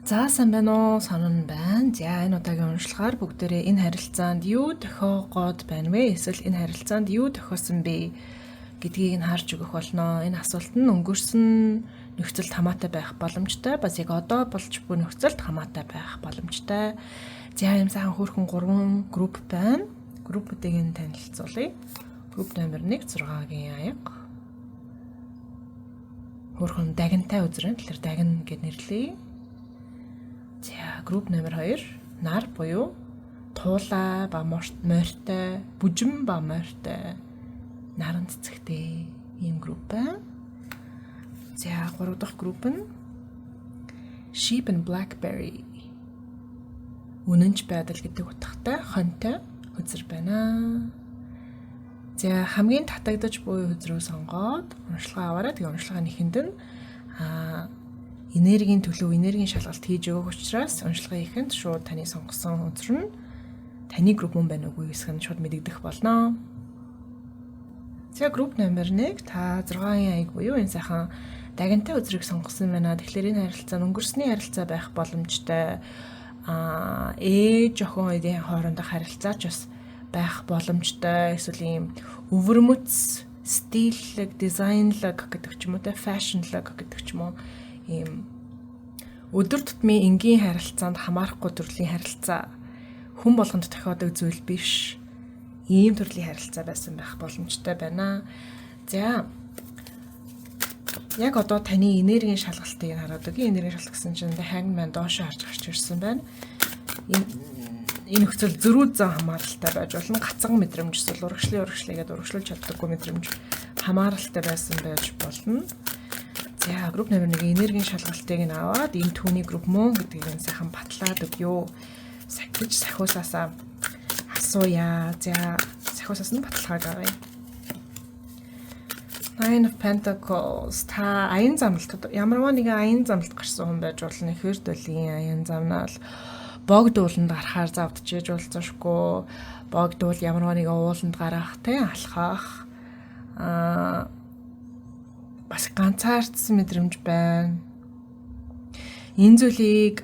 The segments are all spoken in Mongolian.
За сайн байна уу? Сонон байна. За энэ удаагийн уншлагаар бүгдээрээ энэ харилцаанд юу тохиогоод байна вэ? Эсвэл энэ харилцаанд юу тохиосон бэ гэдгийг нь харж өгөх болно. Энэ асуулт нь өнгөрсөн нөхцөлд хамаатай байх боломжтой. Бас яг одоо болж буй нөхцөлд хамаатай байх боломжтой. За ийм сайхан хөөрхөн 3 групп байна. Группүүдийг нь танилцуулъя. Групп номер 1 6-гийн аяга. Хөөрхөн дагинтай үзрэн. Тэгэхээр дагин гэд нэрлэе. За групп номер 2 нар буюу туулай ба морьтой, бүжим ба морьтой наран цэцэгтэй ийм групп байна. За 3 дахь групп нь Sheep and Blackberry үнэнч байдал гэдэг утгатай хонтой хөзөр байна. За хамгийн татагдаж буй хөзрөө сонгоод уншилгаа аваарай. Тэгээ уншилгааны эхэнд нь энергийн төлөв, энергийн шалгалт хийж өгөх учраас уншилгын эхэнд шууд таны сонгосон хөзөр нь таны групп мөн байна уугүй хэсэг нь шууд мэдэгдэх болно. За групп номер 1 та 6-ын аяг буюу энэ сайхан дагинтай хөзрийг сонгосон байна. Тэгэхээр энэ харилцаа нь өнгөрсний харилцаа байх боломжтой. Ээж охин хоёрын хоорондох харилцаа ч бас байх боломжтой. Эсвэл ийм өвөрмөц стиллэг, дизайнлог гэдэг ч юм уу те, фэшнлог гэдэг ч юм уу ийм өдөр тутмын энгийн харилцаанд хамаарахгүй төрлийн харилцаа хүн болгонд тохиодог зүйл биш. Ийм төрлийн харилцаа байсан байх боломжтой байна. За яг одоо таны энергийн шалгалтыг хараад өгье. Энергийн шалгалт гэсэн чинь Hangman доошоо харж гарч ирсэн байна. Энэ нөхцөл зөрүүд зан хамааралтай байж болно. Гацан мэдрэмж эсвэл урагшлын урагшлаа гэдээ урагшлуулж чаддаггүй мэдрэмж хамааралтай байсан байж болно. За групп номер 1-ийн энергийн шалгалтыг нь аваад энэ түүний групп мөн гэдгийг нь сайхан батлаад өгье. Сахиж сахиусаасаа асууя. За сахиусаас нь баталгааг авъя. Nine of Pentacles та аян замналт ямарваа нэгэн аян замналт гарсан хүн байж болно. Ихэр долийн аян замнал богд ууланд гарахаар завдчихэж уулзашгүй богд уул ямарваа нэгэн ууланд гарах тэ алхах бас ганцаардсан мэдрэмж байна. Энэ зүйлийг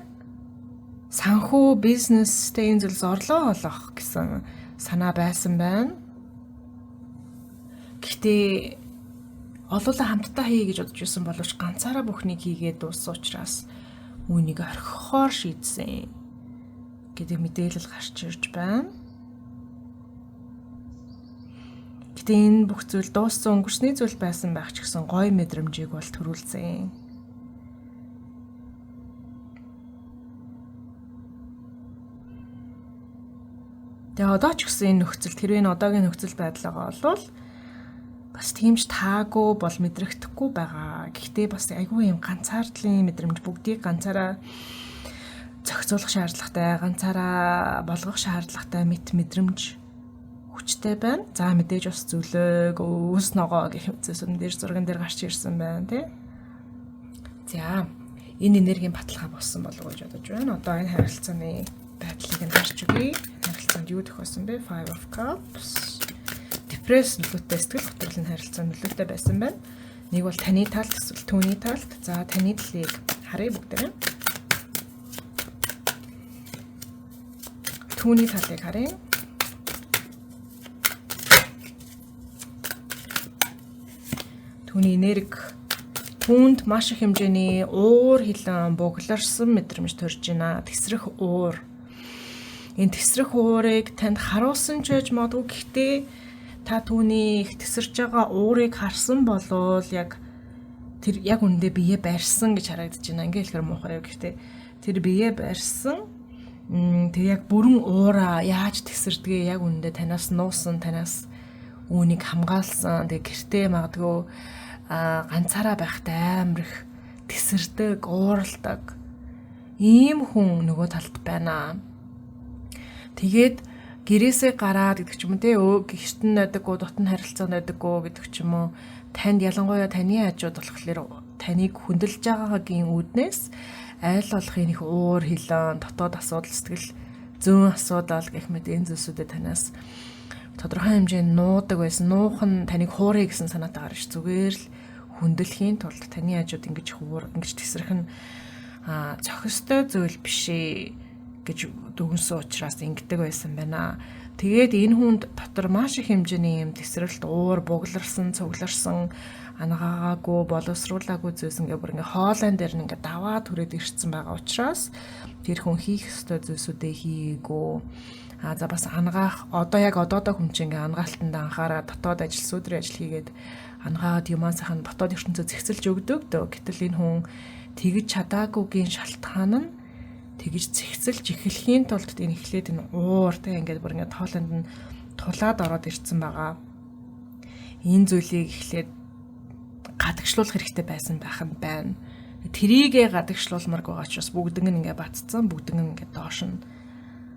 санхүү бизнестэй энэ зүйлс орлого олох гэсэн санаа байсан байна. Гэхдээ олуулаа хамтдаа хийе гэж бодож исэн боловч ганцаараа бүхнийг хийгээд дууссан учраас үүнийг орхихоор шийдсэн гэдэг мэдээлэл гарч ирж байна. Гэтэ энэ бүх зүйл дууссан өнгөрсний зүйл байсан байх ч гэсэн гоё мэдрэмжийг бол төрүүлсэн. Тэгээ одоо ч гэсэн энэ нөхцөл хэрвээ энэ одоогийн нөхцөл байдал байгаа бол бас тийм ч таагүй бол мэдрэгдэхгүй байгаа. Гэхдээ бас айгүй юм ганцаардлын мэдрэмж бүгдийг ганцаараа зохицуулах шаардлагатай, ганцаараа болгох шаардлагатай мэт мэдрэмж хүчтэй байна. За мэдээж бас зүлэг, өвс ногоо гэх зүйлсүүд дээр зурган дээр гарч ирсэн байна тий. За энэ энергийн баталгаа болсон болов уу гэж бодож байна. Одоо энэ харилцааны байдлыг нь харж өгье. Харилцаанд юу тохиосон бэ? Five of Cups. Депресс нөлөөтэй, сэтгэл готрлын харилцаа нөлөөтэй байсан байна. Нэг бол таны талд эсвэл түүний талд. За таны талыг харъя бүгдээрээ. Түүний талыг харъя. Түүний энерги түүнд маш их хэмжээний уур хилэн бугларсан мэдрэмж төрж байна. Тэсрэх уур. Энэ тэсрэх уурыг танд харуулсан ч байж магадгүй. Гэхдээ та түүний их тэсэрч байгаа уурыг харсан болвол яг тэр яг үндэ бие барьсан гэж харагдаж байна. Ингээ хэлэхэр муухай юу. Гэхдээ тэр бие барьсан тэр яг бүрэн уураа яаж тэсэрдгээ яг үндэ танаас нуусан, танаас үүнийг хамгаалсан. Тэгээ гэртээ магадгүй ганцаараа байхдаа амар их тэсэрдэг, ууралдаг ийм хүн нөгөө талд байна. Тэгээд гэрээсээ гараад гэдэг ч юм уу те гэрт нь найдаггүй, дотн харилцаа найдаггүй гэдэг ч юм уу. Танд ялангуяа таны хажууд болохоор таныг хүндэлж байгаагийн үүднээс айл болохын их уур хилэн, дотоод асуудал, сэтгэл зүүн асуудал гэх мэт энэ зүйлсүүдэд танаас тодорхой хэмжээнд нуудаг байсан. Нуух нь таныг хууръя гэсэн санаатай гарч зүгээр л хүндлэхийн тулд таны хажууд ингэж хуур, ингэж тэсрэх нь зохистой зүйл биш ээ гэж дүгнсэн учраас ингэдэг байсан байна. Тэгээд энэ хүнд дотор маш их хэмжээний юм тесрэлт, уур, бугларсан, цугларсан, ангаагаагүй, боловсруулаагүй зүйлс ингээ бүр ингээ хоолойн дээр нь ингээ даваа түрээд ирсэн байгаа учраас тэр хүн хийх ёстой зүйлсүүдээ хийгээгүй. А за бас ангаах одоо яг одоодоо хүн чинь ингээ ангаалтанд анхаараа дотоод ажил, сүдрийн ажил хийгээд ангаагаад юмаа сайхан дотоод ертөнцөө зэгцэлж өгдөг дөө. Гэтэл энэ хүн тэгж чадаагүйгийн шалтгаан нь тэгж зэгцэлж эхлэхийн тулд энэ эхлээд энэ уур тэ ингээд бүр ингээд тоолонд нь тулаад ороод ирсэн байгаа. Энэ зүйлийг эхлээд гадагшлуулах хэрэгтэй байсан байх нь байна. Тэрийгэ гадагшлуулмарг байгаа ч бас бүгдэн нь ингээд батцсан, бүгдэн нь ингээд доош нь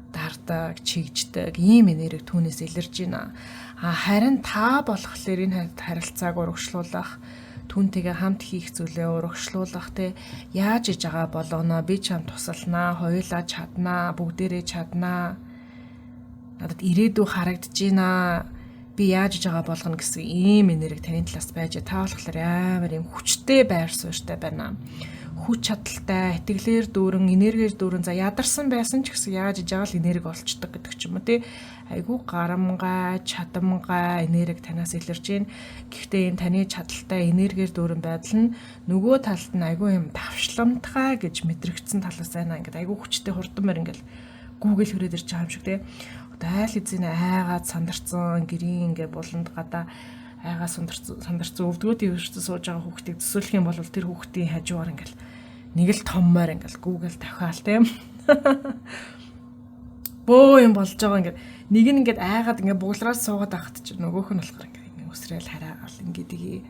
дардаг, чигждэг ийм энерги түүнээс илэрж байна. А харин та болохоор энэ харилцааг урагшлуулах, түүнтэйгээ хамт хийх зүйлээ урагшлуулах те яаж иж байгаа болгоно, би чам тусалнаа, хоёулаа чаднаа, бүгдээрээ чаднаа. Надад ирээдүй харагдаж байна. Би яаж иж байгаа болгоно гэсэн ийм энерги таны талаас байж, та болохоор амар юм хүчтэй байр суурьтай байна. Хүч чадалтай, итгэлээр дүүрэн, энергиэр дүүрэн, за ядарсан байсан ч гэсэн яаж иж байгаа л энерги олчдөг гэдэг ч юм уу тий. Айгүй гарамгай, чадамгай энерги танаас илэрж байна. Гэхдээ энэ таны чадaltaй энергиэр дүүрэн байдал нь нөгөө талд нь айгүй юм давшламтгай гэж мэдрэгдсэн талаас байна. Ингээд айгүй хүчтэй хурдан мөр ингээд гүүгэл хүрээд ирж байгаа юм шиг тий. Одоо айл эзэн айгаад сандарсан гэрийн ингээд буланд гадаа айгаа сандарсан өвдгөөдийн өвчтөд сууж байгаа хүүхдийг төсөөлөх юм бол тэр хүүхдийн хажуугаар ингээл нэг л томмоор ингээл гүүгэл тавхаал тийм. Бөө юм болж байгаа ингээд нэг нь ингээд айгаад ингээд буглараар суугаад байхад чинь нөгөөх нь болохоор ингээд өсрөөл хараагаал ингээд би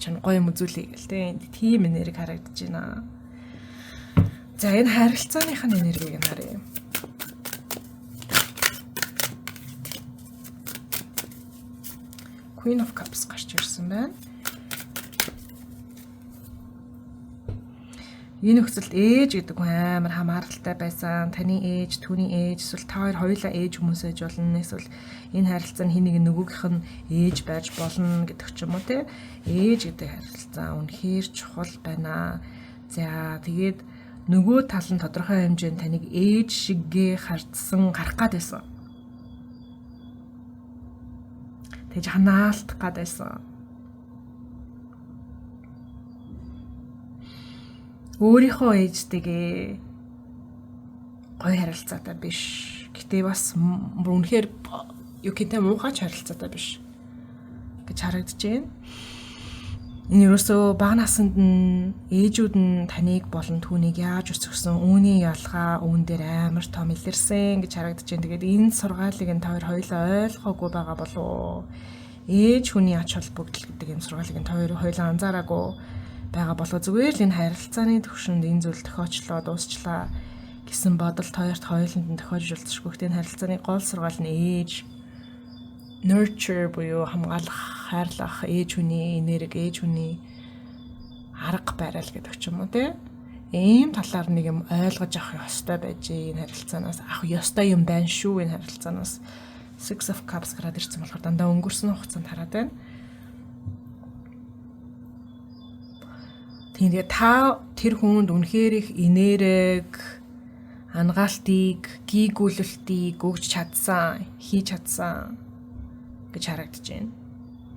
чам гоё юм үзүүлье гэл тийм. Тийм энерги харагдаж байна. За энэ харилцааных нь энергийг нь харъя. Queen of Cups гарч ирсэн байна. Энэ нөхцөлд ээж гэдэг хүн амар хамааралтай байсан. Таны ээж, түүний ээж, эсвэл та хоёр хоёулаа ээж хүмүүс ээж болно. Эсвэл энэ харилцаа нь хин нэг нөгөөгийнх нь ээж байж болно гэдэг ч юм уу те. Ээж гэдэг харилцаа үнэхээр чухал байна. За тэгээд нөгөө тал нь тодорхой хэмжээнд таныг ээж шиггээ хардсан, гарах гад байсан. Тэгж ханаалтах гад байсан. Өөрийнхөө ээжтэйгээ гоё харилцаатай биш. Гэтэ бас үнэхээр юу гэнтэй муухай ч харилцаатай биш гэж харагдаж байна. Энэ ерөөсөө бага наснд нь ээжүүд нь таныг болон түүнийг яаж өсгсөн үүний ялгаа үүн дээр амар том илэрсэн гэж харагдаж байна. Тэгээд энэ сургаалыг нь та хоёр хоёулаа ойлгоогүй байгаа болов уу? Ээж хүний ач холбогдол гэдэг энэ сургаалыг нь та хоёр хоёулаа анзаараагүй байгаа болов зүгээр л энэ харилцааны төвшөнд энэ зүйл тохиочлоо, дуусчлаа гэсэн бодол хоёрт хоёуланд нь тохиож болцсохгүй. Гэхдээ энэ харилцааны гол сургаал нь ээж nurture буюу хамгаалах, хайрлах, ээж хүний энерги, ээж хүний арга барил гэдэг ч юм уу те. Ийм талаар нэг юм ойлгож авах ёстой байж энэ харилцаанаас авах ёстой юм байна шүү энэ харилцаанаас. Six of Cups гараад ирсэн болохоор дандаа өнгөрсөн хугацаанд хараад байна. Тийм тэгээ та тэр хүнд үнэхээр их энерги, ангаалтыг, гийгүүлэлтийг өгч чадсан, хийж чадсан гэж харагдаж байна.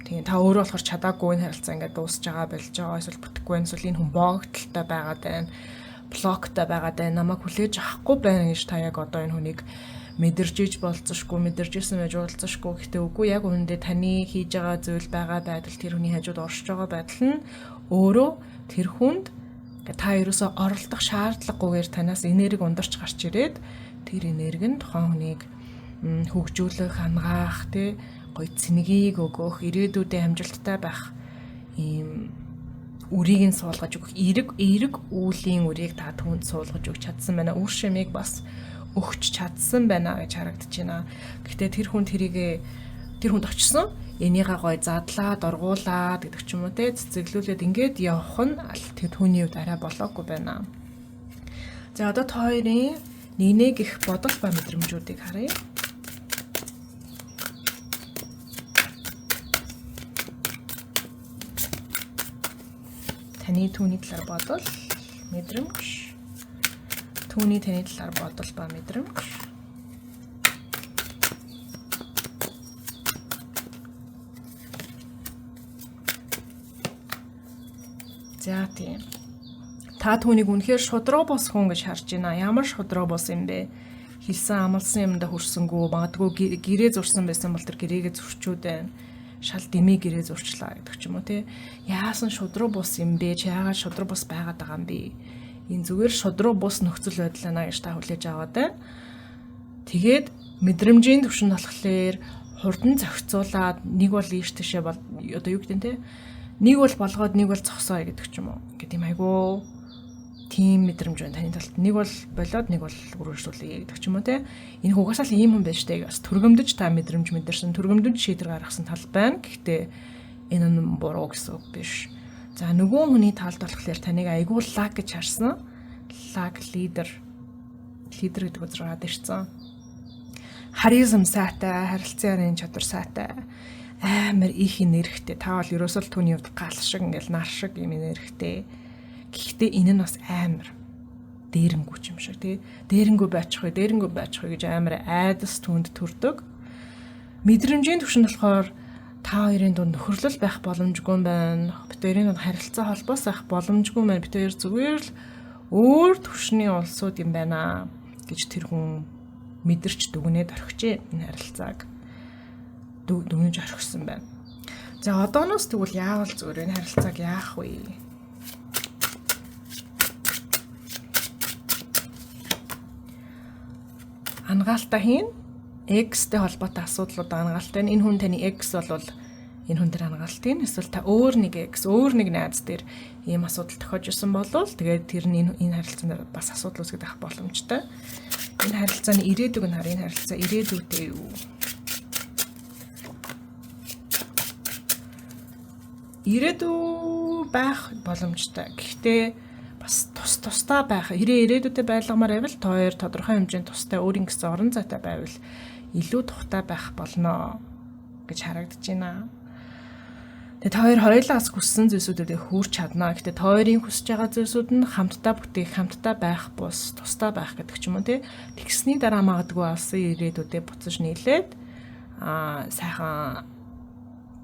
Тийм та өөрөө болохоор чадаагүй энэ харилцаа ингээд дуусж байгаа, болж байгаа, эсвэл бүтэхгүй байна, эсвэл энэ хүн боогдолтой байгаад байна, блоктой байгаад байна, намайг хүлээж авахгүй байна гэж та яг одоо энэ хүнийг мэдэрж иж болцсошгүй, мэдэрж исэн байж болцсошгүй. Гэхдээ үгүй яг үүндээ таны хийж байгаа зүйл байгаа байдал, тэр хүний хажууд оршиж байгаа байдал нь өөрөө тэр хүнд та ерөөсөө оролдох шаардлагагүйгээр танаас энерги ундарч гарч ирээд тэр энерги нь тухайн хүнийг хөгжүүлэх, ангаах, тэ гоё цэнгийг өгөх, ирээдүйдээ амжилттай байх ийм үрийг нь суулгаж өгөх, эерэг үүлийн үрийг та түүнд суулгаж өгч чадсан байна. Үр шимийг бас өгч чадсан байна гэж харагдаж байна. Гэхдээ тэр хүн тэрийгэ тэр хүнд очсон энийгээ гоё задлаад, оргуулад гэдэг ч юм уу те цэцэглүүлээд ингээд явах нь тэр түүний хувьд арай болоогүй байна. За одоо та хоёрын нэг нэг их бодол ба мэдрэмжүүдийг харъя. Таны түүний талаар бодол, мэдрэмж. Түүний таны талаар бодол ба мэдрэмж. За тийм. Та түүнийг үнэхээр шудраг бус хүн гэж харж байна. Ямар шудраг бус юм бэ? Хэлсэн амласан юмдаа хүрсэнгүү, магадгүй гэрээ зурсан байсан бол тэр гэрээгээ зөрчүүд байна. Шал дэмий гэрээ зурчлаа гэдэг ч юм уу те. Яасан шудраг бус юм бэ? Чи яагаад шудраг бус байгаад байгаа юм бэ? Энэ зүгээр шудраг бус нөхцөл байдал байна гэж та хүлээж аваад байна. Тэгээд мэдрэмжийн түвшинд болохоор хурдан зохицуулаад нэг бол ийш тийшээ бол одоо юу гэдэг нь те. Нэг бол болгоод нэг бол зогсоо гэдэг ч юм уу. Ингээд юм айгуу тийм мэдрэмж байна таны талд. Нэг бол болоод нэг бол үргэлжлүүлье гэдэг ч юм уу те. Энэ угаасаа л ийм хүн байж тээ. Бас төргөмдөж та мэдрэмж мэдэрсэн, төргөмдөж шийдвэр гаргасан тал байна. Гэхдээ энэ нь буруу гэсэн үг биш. За нөгөө хүний талд болохоор таныг айгуу лаг гэж харсан. Лаг лидер гэдэг үзрэг гараад ирсэн. Харизм сайтай, харилцан ярийн чадвар сайтай. Амар их энергитэй. Та бол ерөөсөө л түүний хувьд гал шиг ингээл нар шиг юм энергитэй. Гэхдээ энэ нь бас амар дээрэнгүү юм шиг тий. Дээрэнгүү байчих вэ, дээрэнгүү байчих вэ гэж амар айдас түүнд төрдөг. Мэдрэмжийн түвшинд болохоор та хоёрын дунд нөхөрлөл байх боломжгүй юм байна. Бид хоёрын дунд харилцаа холбоос байх боломжгүй юм байна. Бид хоёр зүгээр л өөр түвшний улсууд юм байна гэж тэр хүн мэдэрч дүгнээд орхижээ энэ харилцааг. Дүгнэж орхисон байна. За одооноос тэгвэл яавал зүгээр энэ харилцааг яах вэ? Ангаалтаа хийн. X-тэй холбоотой асуудлууд ангаалтай. Энэ хүн таны X бол энэ хүн дээр ангаалт хийн. Эсвэл та өөр нэг X, өөр нэг найз дээр ийм асуудал тохиож исэн болвол тэгээд тэр нь энэ харилцаанд бас асуудал үүсгэх байх боломжтой. Энэ харилцааны ирээдүг нь харъя. Энэ харилцаа ирээдүйтэй юу? Ирээдүй байх боломжтой. Гэхдээ бас тус тусдаа байх. Хэрэг ирээдүйдээ байлгамаар байвал та хоёр тодорхой хэмжээнд тустай өөрийн гэсэн орон зайтай байвал илүү тухтай байх болно гэж харагдаж байна. Тэгээ та хоёр хоёулаас хүссэн зүйлсүүдэд хүрч чадна. Гэхдээ та хоёрын хүсэж байгаа зүйлсүүд нь хамтдаа бүтээх, хамтдаа байх бус, тусдаа байх гэдэг ч юм уу тий. Тэгсний дараа магадгүй алсан ирээдүйдээ буцаж нийлээд сайхан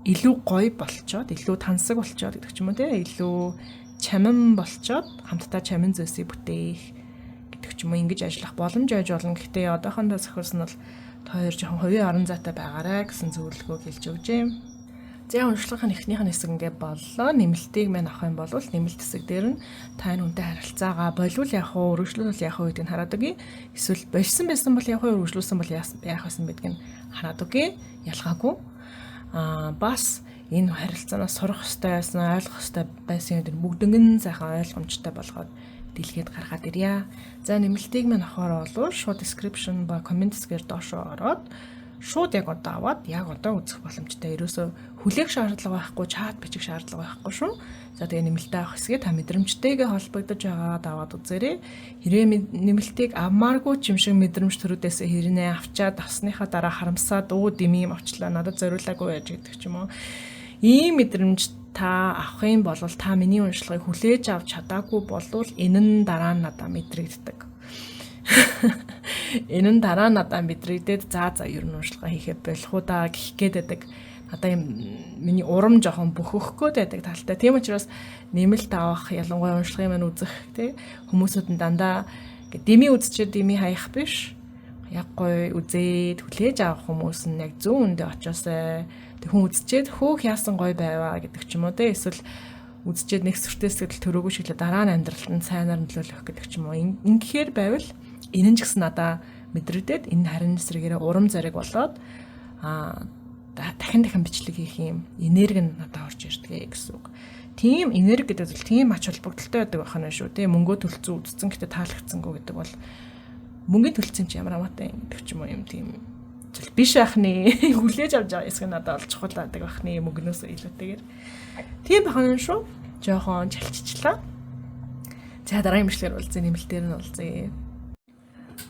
илүү гоё болчоод, илүү тансаг болчоод гэдэг ч юм уу тий. Илүү чамин болчоод хамтдаа чамин зүйлсийг бүтээх гэдэг ч юм уу ингэж ажиллах боломж байж болно. Гэхдээ одоохондоо зохиолсон нь бол та хоёр жоохон хувийн орон зайтай байгаарай гэсэн зөвлөгөөг хэлж өгчээ. За уншлагын эхнийх нь хэсэг ингээ боллоо. Нэмэлтийг мань авах юм бол нэмэлт хэсэг дээр нь та энэ хүнтэй харилцаагаа болвол яах вэ, үргэлжлүүлвэл яах вэ гэдгийг хараад өгье. Эсвэл болсон байсан бол яах вэ, үргэлжлүүлсэн бол яах байсан гэдгийг хараад өгье. Ялгаагүй. Бас энэ харилцаанаас сурах ёстой байсан, ойлгох ёстой байсан юм бүгднгэн сайхан ойлгомжтой болгоод дэлгээд гаргаад ирье. За нэмэлтийг мань авахар бол шууд description ба comment хэсгээр доошоо ороод шууд яг одоо аваад яг одоо үзэх боломжтой. Ерөөсөө хүлээх шаардлага байхгүй, чат бичих шаардлага байхгүй шүү. За тэгээ нэмэлтээ авах хэсгээ та мэдрэмжтэйгээ холбогдож байгаад аваад үзээрэй. Хэрвээ нэмэлтийг авмааргүй ч юм шиг мэдрэмж төрүүдээс хэрнээ авчаад авсныхаа дараа харамсаад дэмий юм авчлаа надад зориулаагүй байж гэдэг ч юм уу. Ийм мэдрэмж та авах юм бол та миний уншлагыг хүлээж авч чадаагүй болвол энэ нь дараа нь надад мэдрэгддэг. Энэ нь дараа надад мэдрэгдээд за ер нь уншилгаа хийхээ болох уу да гэх гээд байдаг. Надаа юм миний урам жоохон бөхөх гээд байдаг талтай. Тийм учраас нэмэлт авах, ялангуяа уншлагын маань үзэх тий хүмүүсүүд нь дандаа дэмий үзчихэд дэмий хаях биш. Яг гоё үзээд хүлээж авах хүмүүс нь яг зөв үндэ очоосай. Тэг хүн үзчихэд хөөх яасан гоё байваа гэдэг ч юм уу тий эсвэл үзчихэд нэг сүртэй сэтгэл төрөөгүй шиг л дараа нь амьдралд нь сайнаар нөлөөлөх гэдэг ч юм уу. Ингэхээр байвал энэ нь ч гэсэн надаа мэдрэгдээд энэ харин эсрэгээрээ урам зориг болоод дахин бичлэг хийх юм энерги нь надад орж ирдэг гэсэн үг. Тийм энерги гэдэг зүйл тийм ач холбогдолтой байдаг байх нь шүү дээ. Мөнгөө төлцөн үдцэн гэтээ таалагдсангүй гэдэг бол мөнгөний төлцөн чи ямар хамаатай юм гэдэг ч юм уу юм тийм зүйл биш байх нэ. Хүлээж авч байгаа хэсэг нь надад ол чухал байдаг байх нэ мөнгнөөс илүүтэйгээр. Тийм байх нь шүү. Жохон чалччихлаа. За дараагийн бичлэгээр уулзъя, нэмэлтээр нь уулзъя.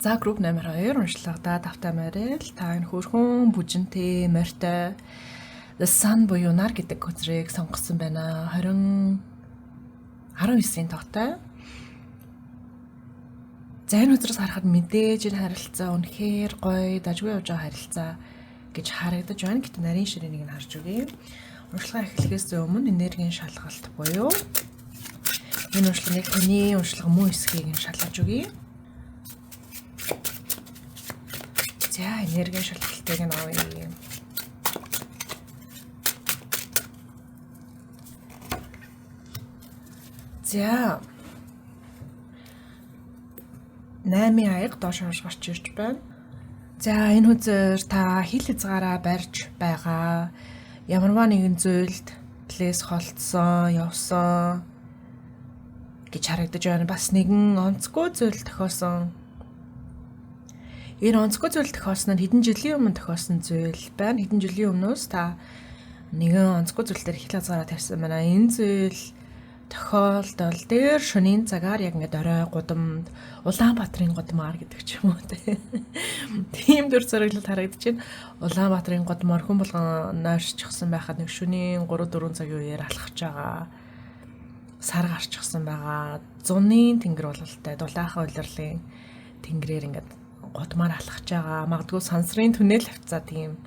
За групп номер 2 уншлагадаа тавтай морил та энэ хөөрхөн бүжинтэй морьтой The Sun буюу нар гэдэг хөзрийг сонгосон байна. 19-ийн тоотой. За энэ өдрөөс харахад мэдээж энэ харилцаа үнэхээр гоё, дажгүй явж байгаа харилцаа гэж харагдаж байна. Гэтэ нарийн ширээнийг нь харж өгье. Уншилгаа эхлэхээс өмнө энергийн шалгалт буюу энэ уншлагыг таны уншлага мөн эсхийг нь шалгаж өгье. За энергийн шалгалтыг нь авъя. За 8-ын аяга доош орж гарч ирж байна. За энэ хүзээр та хил хязгаараа барьж байгаа ямарваа нэгэн зүйлд тлээс холдсон, явсан гэж харагдаж байна. Бас нэгэн онцгой зүйл тохиосон. Энэ онцгой зүйл тохиосон нь хэдэн жилийн өмнө тохиосон зүйл байна. Хэдэн жилийн өмнөөс та нэгэн онцгой зүйл дээр хил хязгаараа тавьсан байна. Энэ зүйл тохиолдол дээр шөнийн цагаар яг ингээд орой гудамд Улаанбаатарын гудмаар гэдэг ч юм уу тийм дүр зураглал харагдаж байна. Улаанбаатарын гудмаар хүн болгон нойрсчихсан байхад нэг шөнийн 3 4 цагийн үеэр алхаж байгаа сар гарчихсан байгаа. Зуны тэнгэр бололтой дулаахан улирлын тэнгэрээр ингээд гудмаар алхаж байгаа. Магадгүй сансрын түнэл хавцаа тийм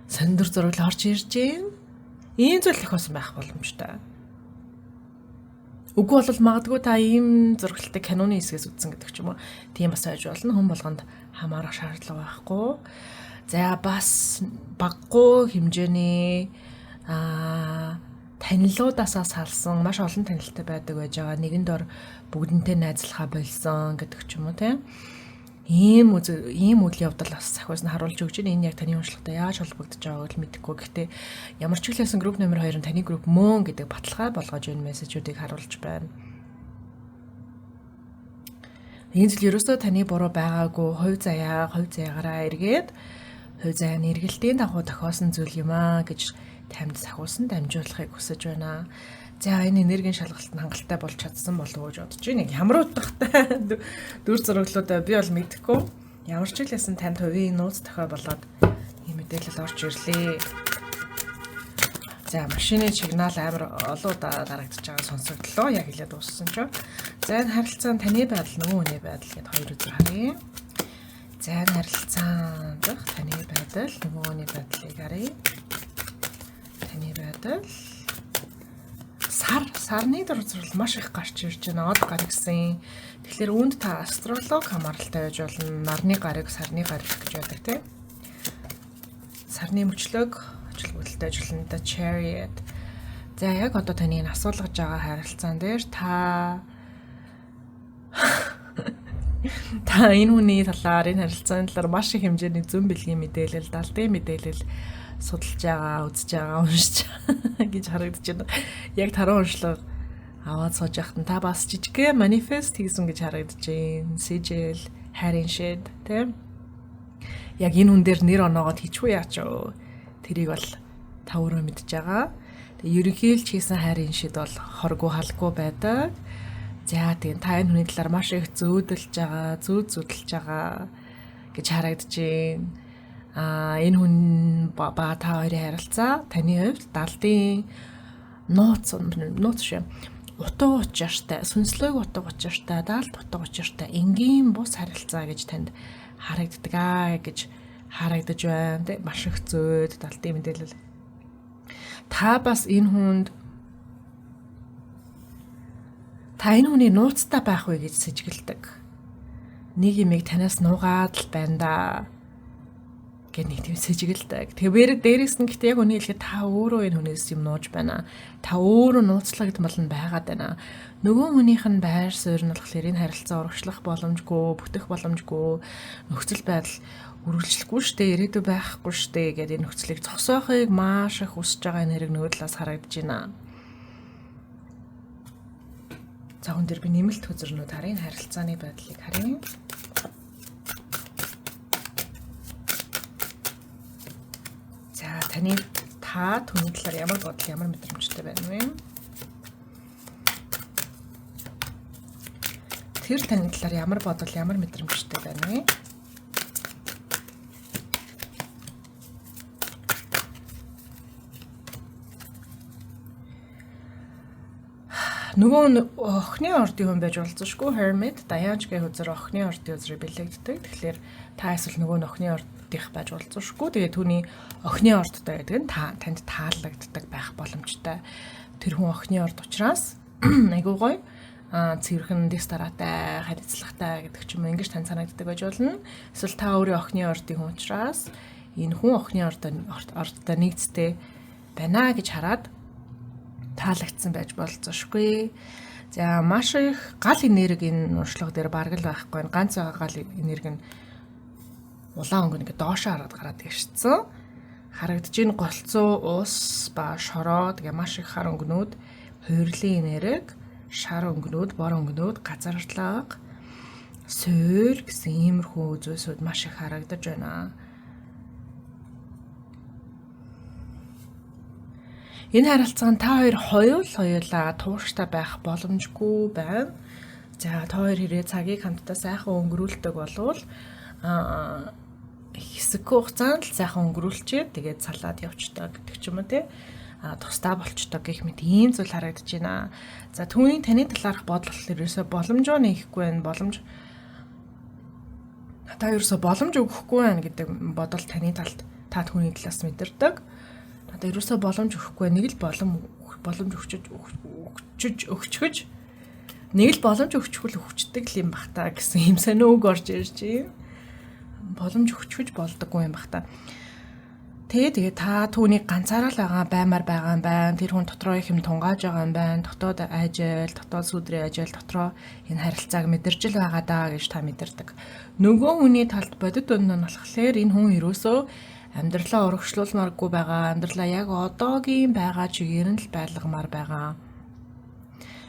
сонир зураглал орж ирж байна. Ийм зүйл тохиосон байх боломжтой. Үгүй бол магадгүй та ийм зурагтай киноны хэсгээс үзсэн гэдэг ч юм уу. Тийм бас байж болно. Хүн болгонд хамаарах шаардлага байхгүй. За бас баггүй хэмжээний танилуудаасаа салсан маш олон танилтай байдаг байж байгаа. Нэгэн дор бүгдэнтэй найзлахаа болсон гэдэг ч юм уу тийм. Ийм үйл явдал бас сахиус нь харуулж өгч байна. Энэ яг таны уншлагатай яаж холбогдож байгааг л мэдэхгүй. Гэхдээ ямар ч хэлсэн групп номер 2 нь таны групп мөн гэдэг баталгаа болгож энэ мессежүүдийг харуулж байна. Энэ зүйл ерөөсөө таны буруу байгаагүй. Хувь заяагаараа эргээд хувь заяаны эргэлтийн дагуу тохиосон зүйл юм аа гэж тамд сахиусан дамжуулахыг хүсэж байна. За энэ энергийн шалгалт нь хангалттай болж чадсан болов уу гэж бодож байна. Ямар утгатай дүр зураглуудаа би бол мэдэхгүй. Ямар ч хэлсэн танд хувийн нууц тохио болоод ийм мэдээлэл орж ирлээ. За машины сигнал амар олон удаа дарагдаж байгаа сонсогдлоо. Яг хэлээд дууссан ч. За энэ харилцаа нь таны байдал нөгөө хүний байдал гэд хоёр үзэр харъя. За энэ харилцаанд таны байдал нөгөө хүний байдлыг харъя. Таны байдал сарны дүр зураг маш их гарч ирж байна. Од гар гэсэн. Тэгэхээр үүнд та астролог хамааралтай байж болно. Нарны гарыг, сарны гарыг гэж байдаг тийм. Сарны мөчлөг ачлал бүтэлтэй ажиллана. The Chariot. За яг одоо таны энэ асуулгаж байгаа харилцаан дээр та энэ хүний талаар, энэ харилцааны талаар маш их хэмжээний зөн бэлгийн мэдээлэл, далдын мэдээлэл судалж байгаа, үзэж байгаа, уншиж байгаа гэж харагдаж байна. Яг таран уншлага аваад сууж байхад та бас жижигхэн манифест хийсэн гэж харагдаж байна. Сижил, хайрын шид, тийм. Яг энэ хүн дээр нэр оноогоод хийчихүү яач вэ? Тэрийг бол та өөрөө мэдж байгаа. Тэгээ ерөнхийлж хийсэн хайрын шид бол хоргүй халгүй байдаг. За тийм та энэ хүний талаар маш их зөөдөлж байгаа, зүүдэлж байгаа гэж харагдаж байна. Энэ хүн ба та хоёрын харилцаа таны хувьд далдын нууц шиг утга учиртай, сүнслэг утга учиртай, далд утга учиртай энгийн бус харилцаа гэж танд харагддаг аа гэж харагдаж байна. Тэ маш их зөөд далдын мэдээлэл. Та бас энэ хүнд та энэ хүний нууцтай байх вэ гэж сэжгэлдэг. Нэг юмыг танаас нуугаад л байна да гэх нэг тийм сэжгэлдэг. Тэгэхээр дээрээс нь гэхдээ яг үнийг хэлэхэд та өөрөө энэ хүнээс юм нууж байна. Та өөрөө нууцлагдмал нь байгаад байна. Нөгөө хүнийх нь байр суурь нь болохоор энэ харилцаа урагшлах боломжгүй, бүтэх боломжгүй, нөхцөл байдал үргэлжлэхгүй штэ, ирээдүй байхгүй штэ гэдэг энэ нөхцөлийг зогсоохыг маш их хүсэж байгаа энэ хэрэг нөгөө талаас харагдаж байна. За хүн дээр би нэмэлт хөзрнүүд харъя, харилцааны байдлыг харъя. За таны та түүний талаар ямар бодол, ямар мэдрэмжтэй байна вэ? Тэр таны талаар ямар бодол, ямар мэдрэмжтэй байна вэ? Нөгөө охины ордын хүн байж болзошгүй. Hermit Даяанч гэх үзэр охины ордын үзрийг бэлэгддэг. Тэгэхээр та эсвэл нөгөө охины ордынх байж болзошгүй. Тэгээ түүний охины ордтой гэдэг нь та танд таалагддаг байх боломжтой. Тэр хүн охины орд учраас айгуу гоё цэвэрхэн, дэс дараатай, харилцлагатай гэдэг ч юм уу, ингэж тань санагддаг байж болно. Эсвэл та өөрөө охины ордын хүн учраас энэ хүн охины ордтой нэгдтэй байна гэж хараад таалагдсан байж болзошгүй. За, маш их гал энерги энэ уншлага дээр бараг л байхгүй. Ганц байгаа гал энерги нь улаан өнгө ингээ доошоо хараад гараад ирсэн. Харагдаж ийн голцоо, ус ба шороо, тэгээ маш их хар өнгөнүүд, хуурлын энерги, шар өнгөнүүд, бор өнгөнүүд, газарлага, суур гэсэн иймэрхүү зүйлсүүд маш их харагдаж байна. Энэ харилцаанд та хоёр хоёулаа тууштай байх боломжгүй байна. За, та хоёр хэрэг цагийг хамтдаа сайхан өнгөрүүлдэг болвол хэсэггүй хугацаанд л сайхан өнгөрүүлчихэд тэгээд салаад явчдаг гэдэг ч юм уу, те, тусдаа болчдог гэх мэт ийм зүйл харагдаж байна. За, түүний таны талаарх бодол болохоор ерөөсөө боломжоо нээхгүй байна. Боломж та ерөөсөө боломж өгөхгүй байна гэдэг бодол таны талд, та түүний талаас мэдэрдэг. Надад ерөөсөө боломж өгөхгүй, нэг л боломж өгчөж нэг л боломж өгчхөл өгчдөг л юм бах та гэсэн юм сонио үг орж ирж байна. Боломж өгчөж болдоггүй юм бах та. Тэгээ та түүнийг ганцаараа л байгаа баймар байгаа юм байна. Тэр хүн дотроо их юм тунгааж байгаа юм байна. Дотоод айжэл, дотоод сүдрийн ажил, дотроо энэ харилцааг мэдэрч л байгаа даа гэж та мэдэрдэг. Нөгөө хүний талд бодит үнэн нь болохоор энэ хүн ерөөсөө амьдралаа урагшлуулмааргүй байгаа. Амьдралаа яг одоогийн байгаа чигээр нь л байлгамаар байгаа.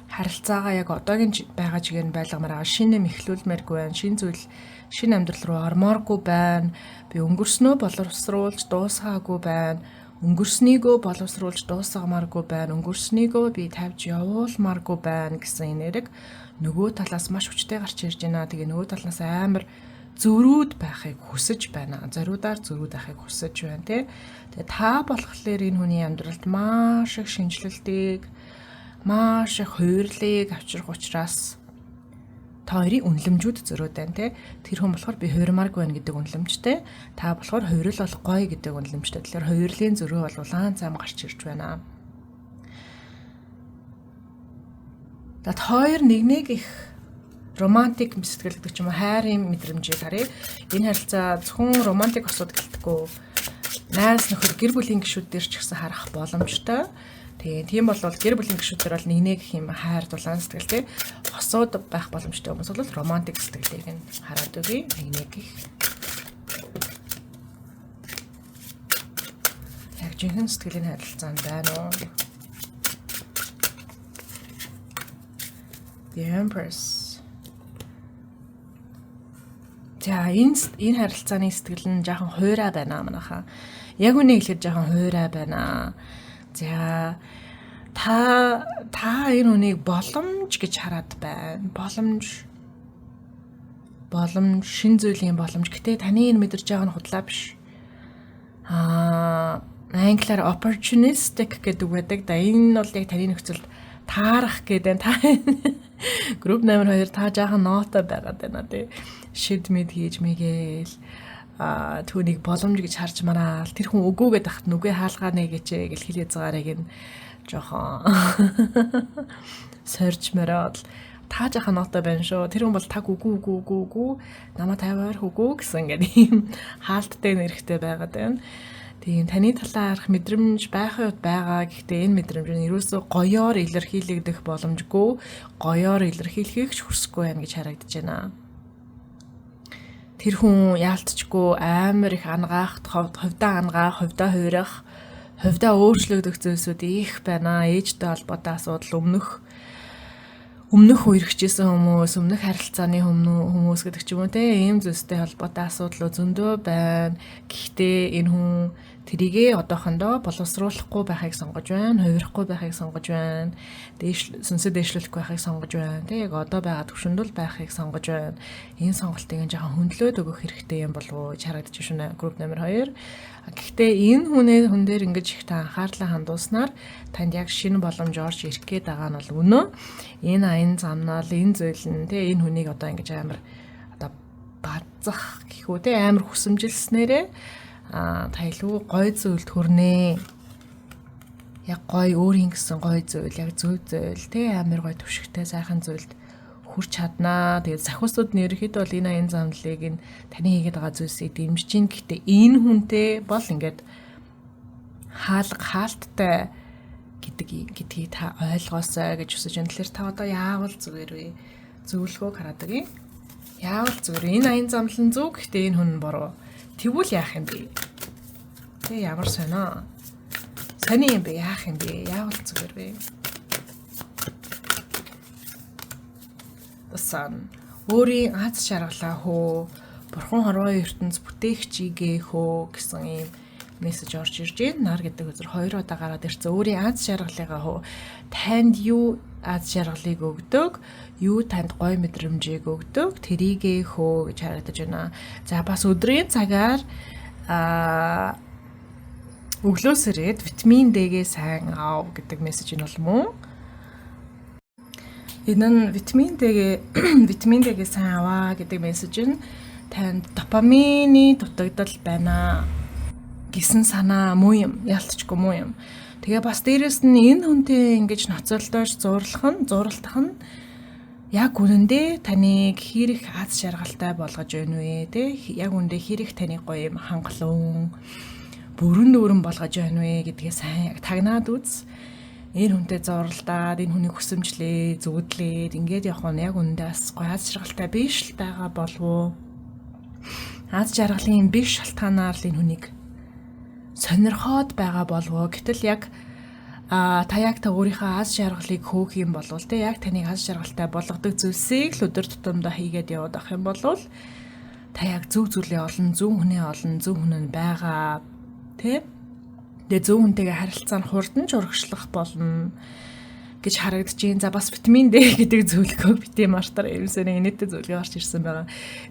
Харилцаагаа яг одоогийн байгаа чигээр нь байлгамаар байгаа. Шинэ юм эхлүүлмээргүй байна. Шинэ зүйл, шинэ амьдрал руу ормооргүй байна. Би өнгөрснөө боловсруулж дуусгаагүй байна. Өнгөрснийгөө боловсруулж дуусгамааргүй байна. Өнгөрснийгөө би тавьж явуулмааргүй байна гэсэн энерги нөгөө талаас маш хүчтэй гарч ирж байна. Тэгээ нөгөө талаас амар зөрүүд байхыг хүсэж байна. Зориудаар зөрүүд байхыг хүсэж байна, тий. Тэгээ та болохоор энэ хүний амьдралд маш их шинжилэлтийг, маш их хуурлыг авчрах учраас та хоёрын үнэлэмжүүд зөрөөд байна, тий. Тэр хүн болохоор би хуурмааргүй байна гэдэг үнэлэмжтэй. Та болохоор хуурил болох гоё гэдэг үнэлэмжтэй. Тэгэхээр хуурлын зөрөө бол улаан зам гарч ирж байна. За, хоёр нэг нэг их романтик сэтгэл гэдэг ч юм уу, хайрын мэдрэмжийг харъя. Энэ харилцаа зөвхөн романтик осууд гэлтгүү, найз нөхөр, гэр бүлийн гишүүд дээр ч гэсэн харах боломжтой. Тэгээ тийм бол гэр бүлийн гишүүдээр бол нэг нэг юм хайр дулаан сэтгэл, тий, хосууд байх боломжтой хүмүүс бол романтик сэтгэлийг нь хараад өгье. Нэг нэг их яг жинхэнэ сэтгэлийн харилцаанд байна уу? The Empress. За, энэ харилцааны сэтгэл нь жаахан хуйраа байна манайхаа. Яг үнэ хэлэхэд жаахан хуйраа байна. За, та энэ үнийг боломж гэж хараад байна. Боломж, шин зүйлийн боломж. Гэтэ таны энэ мэдэрч байгаа нь худлаа биш. Англиар opportunistic гэдэг үг байдаг. Да, энэ бол яг таны нөхцөлд таарах гэдэг. Та group номер 2, та жаахан ноото байгаад байна, тий. Шид мэд хийж мэгээл түүнийг боломж гэж харж мараал, тэр хүн үгүйгээд тахт нүгэ хаалгаа нэ гэж гэл хэл язгаарыг нь жоохон сорж мороод та жаахан ноото байна шүү. Тэр хүн бол таг үгүй, үгүй, үгүй, үгүй, намаа тавиар үгүй гэсэн ингээд ийм хаалттай нэрхтэй байгаад байна. Тийм, таны талаарх мэдрэмж байх үед байгаа. Гэхдээ энэ мэдрэмж нь ерөөсөө гоёор илэрхийлэгдэх боломжгүй, гоёор илэрхийлэхийг ч хүсэхгүй байна гэж харагдаж байна. Тэр хүн яалтчгүй амар их ангаах, хувьдаа ангаах, хувьдаа хуурах, хувьдаа өөрчлөгдөх зүйлсүүд их байна. Ээжтэй холбоотой асуудал, өмнөх үерхчихсэн хүмүүс, өмнөх харилцааны хүмүүс гэдэг ч юм уу, те, ийм зүйлстэй холбоотой асуудлууд зөндөө байна. Гэхдээ энэ хүн Тэрийгээ одоохондоо боловсруулахгүй байхыг сонгож байна, хувирахгүй байхыг сонгож байна, дээш сүнсээ дээшлүүлэхгүй байхыг сонгож байна. Тэ яг одоо байгаа төвшөнд л байхыг сонгож байна. Энэ сонголтыг нь жоохон хөндлөөд өгөх хэрэгтэй юм болов уу гэж харагдаж байна. Групп номер 2. Гэхдээ энэ хүнээ хүн дээр ингэж их та анхаарлаа хандуулснаар танд яг шинэ боломж орж ирэх гээд байгаа нь бол үнэн. Энэ аян замнал, энэ зүйл нь тэ энэ хүнийг одоо ингэж амар одоо базах гэхүү тэ амар хүсэмжилснээрээ та илүү гой зүйлд хүрнэ. Яг гой өөрийн гэсэн гой зүйл, яг зөв зүйл тэ амар гой төвшигтэй сайхан зүйлд хүрч чаднаа. Тэгээд сахиусууд нь ерөөхдөө бол энэ аян замдлыг энэ таны хийгээд байгаа зүйлсийг дэмжиж чинь. Гэхдээ энэ хүнтэй бол ингээд хаалга хаалттай гэдгийг та ойлгоосай гэж хүсэж байна. Тэгэхээр та одоо яавал зүгээр вэ? Зөвлөгөөг хараад өгье. Яавал зүгээр. Энэ аян замлал нь зөв, гэхдээ энэ хүн нь буруу. Тэгвэл яах юм бэ? Тэ ямар сонио? Сони юм бэ? Яах юм бэ? Яавал зүгээр вэ? The Sun. Өөрийн аз жаргалаа хөө, Бурхан хорвоо ертөнц бүтээгчийгээ хөө гэсэн ийм мессеж орж ирж байна. Нар гэдэг үзэр хоёр удаа гараад ирсэн. Өөрийн аз жаргалыгаа хөө, танд юу аз жаргалыг өгдөг, юу танд гой мэдрэмжийг өгдөг, тэрийгээ хөө гэж харагдаж байна. За бас өдрийн цагаар өглөөс ирээд витамин D-гээ сайн ав гэдэг мессеж нь бол мөн. Энэ нь витамин D-гээ сайн аваа гэдэг мессеж нь танд допамины дутагдал байна гэсэн санаа муу юм, ялтчгүй муу юм. Тэгээ бас дээрэс нь энэ хүнтэй ингэж ноцолдож зурлах нь яг үнэндээ таныг хэрэг аз жаргалтай болгож байна вэ, тэ? Яг үнэндээ хэрэг таныг гоё юм хангалуун, бүрэн дүүрэн болгож байна вэ гэдгээ сайн яг тагнаад үз. Энэ хүнтэй зурлаад, энэ хүний хүсэмжлээ, зүудлээд ингээд явах нь яг үнэндээ бас гоё аз жаргалтай биш л байгаа болов уу? Аз жаргалын биш шалтгаанаар л энэ хүнийг сонирхоод байгаа болов уу? Гэтэл яг та яг та өөрийнхөө аз жаргалыг хөөх юм бол тэ яг таныг аз жаргалтай болгодог зүйлсийг л өдөр тутамдаа хийгээд яваад авах юм бол та яг зөв зүйлээ олон, зөв хүнээ олон, зөв хүн нь байгаа тэ. Тэгээ зөв хүнтэйгээ харилцаа нь хурдан ч урагшлах болно гэж харагдаж байна. За бас витамин D гэдэг зөвлөгөө бити мартаар ерөөсөө инээдтэй зөвлөгөө орж ирсэн байгаа.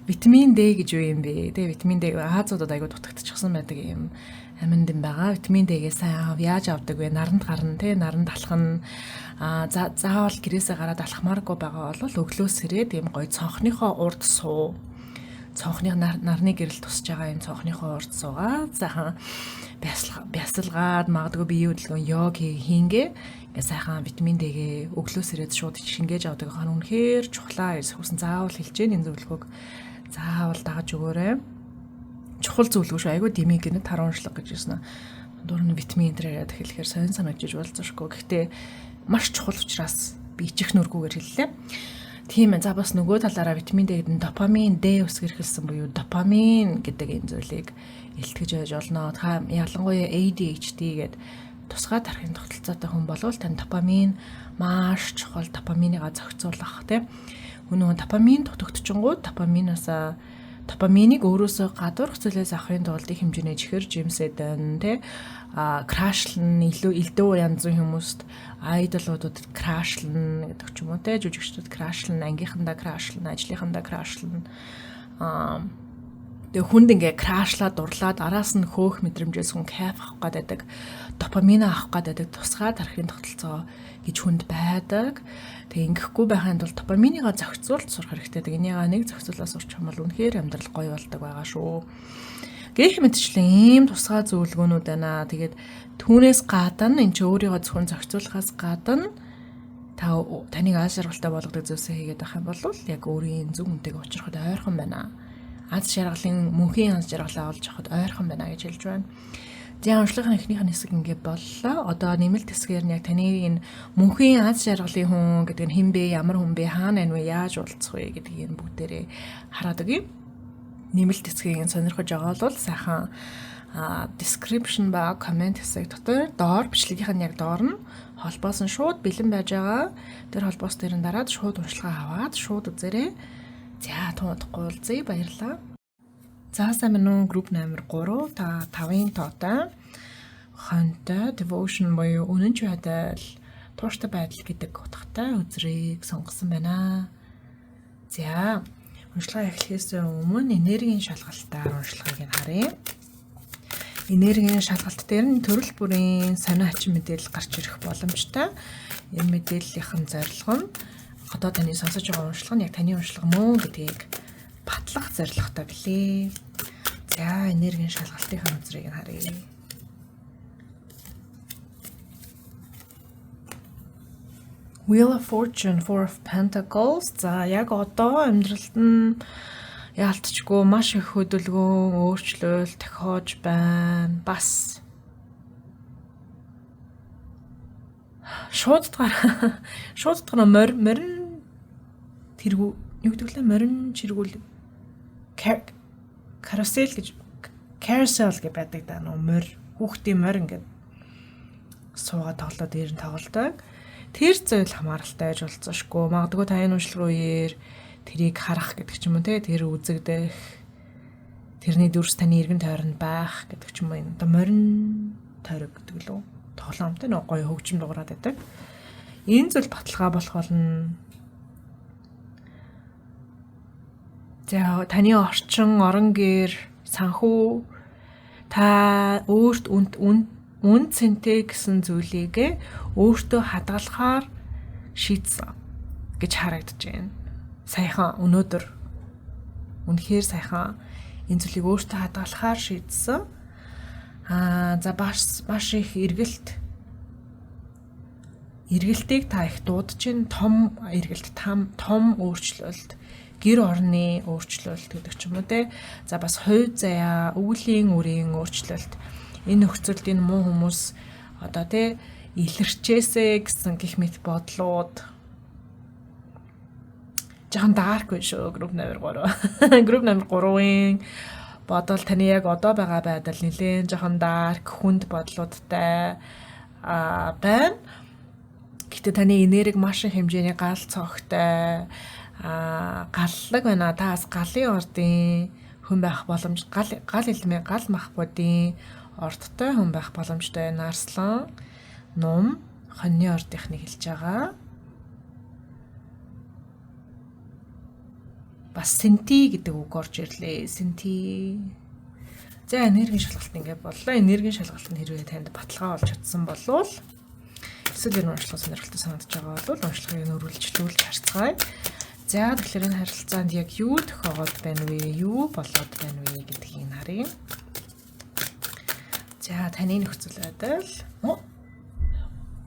Витамин D гэж юу юм бэ? Тэгээ витамин D Азиудад айгуу дутагдчихсан байдаг юм аминд юм байгаа. Витамин D-гээ сайн ав. Яаж авдаг вэ? Наранд гарна те, наранд алхана. Заавал гэрээсээ гараад алхмааргүй байгаа бол өглөөс ирээд ийм гоё цонхныхоо урд суу. Цонхны нарны гэрэл тусж байгаа юм цонхныхоо урд суугаа. Сайхан бясалгаад магадгүй биеийн хөдөлгөөн йог хийнгээ ингээ сайхан витамин D-гээ өглөөс ирээд шууд шингээж авдаг хан үнэхээр чухлаа гэж хүсэн заавал хэлж гэн энэ зөвлөгөөг заавал дагаж өгөөрэй. Чухал зөвлөгөө шүү. Айгүй дэмий гэнэ таран уншлага гэж хэлсэн. Дур нь витамин энэ яриад хэлэхээр сонин санагдаж болзошгүй. Гэхдээ маш чухал учраас би ичих нүргүүгээр хэллээ. Тийм ээ. За бас нөгөө талаараа витамин D гэдэг нь допамин D үсгэрхэлсэн буюу допамин гэдэг энэ зүйлийг илтгэж байж болно. Та ялангуяа ADHD гэдэг тусгай тархины тогтолцоотой хүн болвол тань допамин маш чухал, допаминыгаа зохицуулах тийм. Нөгөө допамин дутагдчихэнгууд допаминыг өөрөөсөө гадуурх зүйлээс авахын тулд их хэмжээний чихэр жимсэд байна тий. Крашлна, илүү элдв янзын хүмүүст айдолуудад крашлна гэдэг ч юм уу тий, жүжигчдүүд крашлна, ангийнхандаа крашлна, ажлынхандаа крашлна. Тэгээ хүнд ингээ крашлаад дурлаад араас нь хөөх мэдрэмжээс хүн кайф авах гээд байдаг, допамин авах гээд байдаг тусгай тархины тогтолцоо гэж хүнд байдаг. Тэгээ ингэхгүй байхын тулд допаминыгаа зохицуулж сурах хэрэгтэй. Тэгээ энийгээ нэг зохицуулаа сурчих юм бол үнэхээр амьдрал гоё болдог байгаа шүү. Гэх мэтчлэн ийм тусгай зөвлөгөөнүүд байна. Тэгээд түүнээс гадна энэ чи өөрийгөө зөвхөн зохицуулахаас гадна та таныг аз жаргалтай болгодог зүйлсээ хийгээд авах юм бол яг өөрийн зөв хүнтэйгээ уулзрахад ойрхон байна. Аз жаргалын мөнхийн аз жаргалаа олж авахд ойрхон байна гэж хэлж байна. За уншлагын эхнийх нь хэсэг ингэ боллоо. Одоо нэмэлт хэсгээр нь яг таны энэ мөнхийн аз жаргалын хүн гэдэг нь хэн бэ, ямар хүн бэ, хаана байна вэ, яаж уулзах вэ гэдгийг энэ бүгдээрээ хараад өгье. Нэмэлт хэсгийг сонирхож байгаа бол сайхан description ба comment хэсэг дотор доор бичлэгийнх нь яг доор нь холбоос нь шууд бэлэн байж байгаа. Тэр холбоос дээр нь дараад шууд уншилгаа аваад шууд үзээрэй. За тун удахгүй уулзъя. Баярлалаа. За сайн байна уу? Групп номер 3 та 5-ын тоотой. Хонтой devotion буюу үнэнч байдал, тууштай байдал гэдэг утгатай үзрийг сонгосон байна. За, уншилгаа эхлэхээс өмнө энергийн шалгалтаар уншилгыг нь харъя. Энергийн шалгалт дээр нь төрөл бүрийн сонио хачин мэдээлэл гарч ирэх боломжтой. Энэ мэдээллийнхэн зорилго нь одоо таны сонсож байгаа уншлага нь яг таны уншлага мөн гэдгийг батлах зорилготой билээ. За, энергийн шалгалтын үзрийг нь харъя. Wheel of Fortune, Four of Pentacles. За, яг одоо амьдралд нь яалтчгүй маш их хөдөлгөөн, өөрчлөлт тохиож байна. Бас шууддгаар морин тэргүү юу гэдэг лээ, морин чиргүүл, карусель гэж, carousel гэж байдаг да, нөө морь, хүүхдийн морь ингээд суугаад тоглоод дээр нь тоглодог. Тэр зүйл хамааралтай байж болцоошгүй. Магадгүй та энэ уншлага үеэр тэрийг харах гэдэг ч юм уу те, тэр үзэгдэх, тэрний дүрс таны эргэн тойронд байх гэдэг ч юм уу. Одоо морин тойрог гэдэг лүү тоглоомтой нөө гоё хөгжим дуурайд байдаг. Энэ зүйл баталгаа болох болно. За, таны орчин, орон гэр, санхүү, та өөрт үн цэнтэй гэсэн зүйлийг өөртөө хадгалахаар шийдсэн гэж харагдаж байна. Саяхан өнөөдөр үнэхээр саяхан энэ зүйлийг өөртөө хадгалахаар шийдсэн. За, маш их эргэлтийг та их дуудаж чинь, том эргэлт, том өөрчлөлт, гэр орны өөрчлөлт гэдэг ч юм уу те. За, бас хувь заяа, өвлийн үрийн өөрчлөлт. Энэ нөхцөлд энэ муу хүмүүс одоо те илэрчээсэ гэсэн гих мэт бодлууд жоохон dark биш шүү, group номер 3. Group номер 3-ын бодол, таны яг одоо байгаа байдал нэлээд жоохон dark, хүнд бодлуудтай байна. Гэтэ таны энерги маш их хэмжээний гал цогтой, галлаг байна. Та бас галын ордын хүн байх боломж, гал элемент, гал махбодын ордтой хүн байх боломжтой. Нарслан, нум, хоньны ордынхныг хэлж байгаа. Бас сэнти гэдэг үг орж ирлээ. Сэнти. За, энергийн шалгалт ингээд боллоо. Энергийн шалгалт нь хэрвээ танд баталгаа болж чадсан болвол, эсвэл энэ уншлага сонирхолтой санагдаж байгаа бол уншлагыг нөрвөлжлүүлж харцгаая. За, тэгэхээр энэ харилцаанд яг юу тохиогоод байна вэ? Юу болоод байна вэ гэдгийг харъя. За, таны нөхцөл байдал.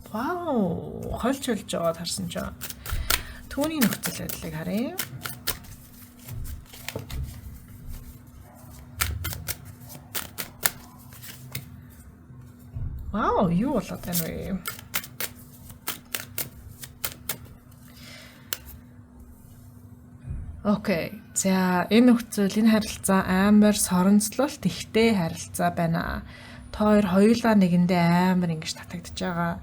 Вау, хольж хольж жоод харсан чинь. Түүний нөхцөл байдлыг харъя. Вау, юу болоод байна вэ? Окей. За, энэ нөхцөл, энэ харилцаа амар соронзлолт ихтэй харилцаа байна. Та хоёр хоёулаа нэгэндээ амар ингэж татагдж байгаа.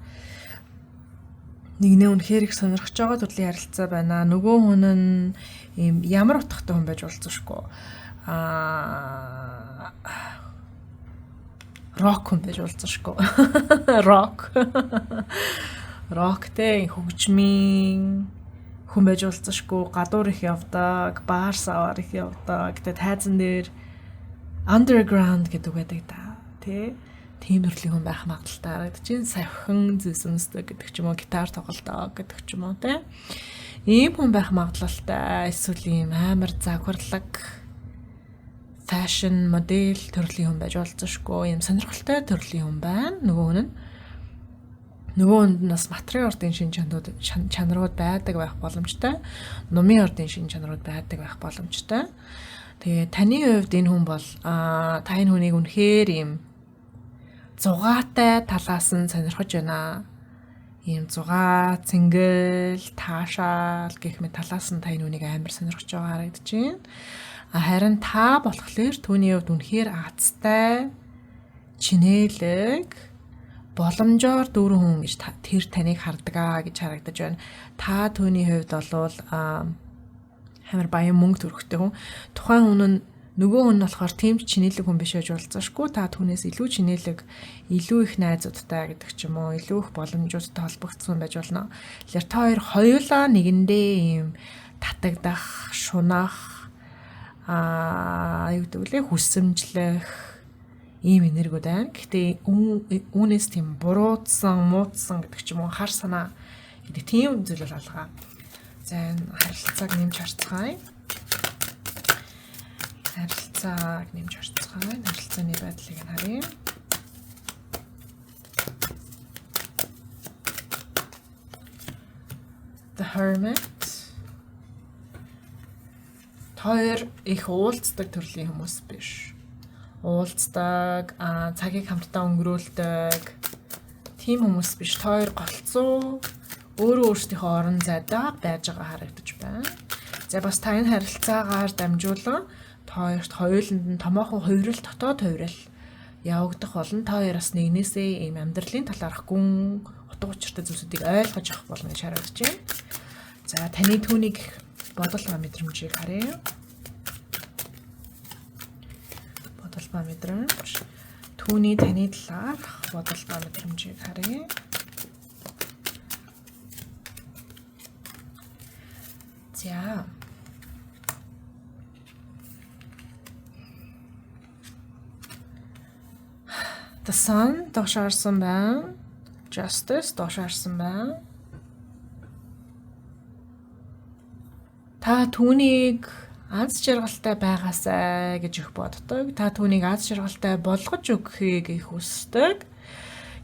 Нэгнээ үнэхээр их сонирхож байгаа төрлийн харилцаа байна. Нөгөө хүн нь ийм ямар утгатай хүн байж болцсошгүй. Рок хүн байж болцсошгүй. Рок. Роктэй хөгжмийн хүн байж болцсошгүй, гадуур их явдаг, баар савар их явдаг. Тэгээ тайзан дээр underground гэдэг байдаг та, тий? Тийм төрлийн хүн байх магадлалтай харагдаж байна. Савхин зүйсэнсдэг гэдэг ч юм уу, гитар тоглодог гэдэг ч юм уу, тий? Ийм хүн байх магадлалтай, эсвэл ийм амар загварлаг fashion модель төрлийн хүн байж болцсошгүй, ийм сонирхолтой төрлийн хүн байна. Нөгөө хүн нь нөгөө хүнд нь бас матрын ордын шин чанарууд байдаг байх боломжтой. Нумын ордын шин чанарууд байдаг байх боломжтой. Тэгээ таны хувьд энэ хүн бол та энэ хүнийг үнэхээр ийм зугаатай талаас нь сонирхож байна. Ийм зугаа, цэнгэл, таашаал гэх мэт талаас нь та энэ хүнийг амар сонирхож байгаа харагдаж байна. Харин та болохоор түүний хувьд үнэхээр азтай, чинээлэг, боломжоор дүүрэн хүн гэж тэр таныг хардгаа гэж харагдаж байна. Та түүний хувьд болвол амар баян мөнгө төрхтэй хүн. Тухайн хүн нь Нөгөө хүн нь болохоор тийм ч чинээлэг хүн биш байж болзошгүй. Та түүнээс илүү чинээлэг, илүү их найзуудтай гэдэг ч юм уу, илүү их боломжуудтай холбогдсон байж болно. Тэгэхээр та хоёр хоёулаа нэгэндээ ийм татагдах, шунах, юу гэдэг вүлээ, хүсэмжлэх ийм энергиуд байна. Гэхдээ үүнээс тийм буруудсан, муудсан гэдэг ч юм уу, хар санаа гэдэг тийм зүйл бол алгаа. За, энэ харилцааг нэмж харцгаая. Харилцааг нэмж харцгаая. Харилцааны байдлыг нь харъя. The Hermit. Хоёр их уулздаг төрлийн хүмүүс биш. Уулздаг, цагийг хамтдаа өнгөрөөлдөг тийм хүмүүс биш. Хоёр голцоо өөрөө өөрсдийнхөө орон зайдаа байж байгаа харагдаж байна. За, бас та энэ харилцаагаар дамжуулан та хоёрт хоёуланд нь томоохон хувирал, дотоод хувирал явагдах болно. Та хоёроос нэгнээсээ ийм амьдралын талаарх гүн утга учиртай зүйлсүүдийг ойлгож авах болно гэж харагдаж байна. За, таны түүнийг бодол ба мэдрэмжийг харъя. Бодол ба мэдрэмж. Түүний таны талаарх бодол ба мэдрэмжийг харъя. За. The Sun доош харсан байна. Justice доош харсан байна. Та түүнийг аз жаргалтай байгаасай гэж их боддог. Та түүнийг аз жаргалтай болгож өгөхийг их хүсдэг.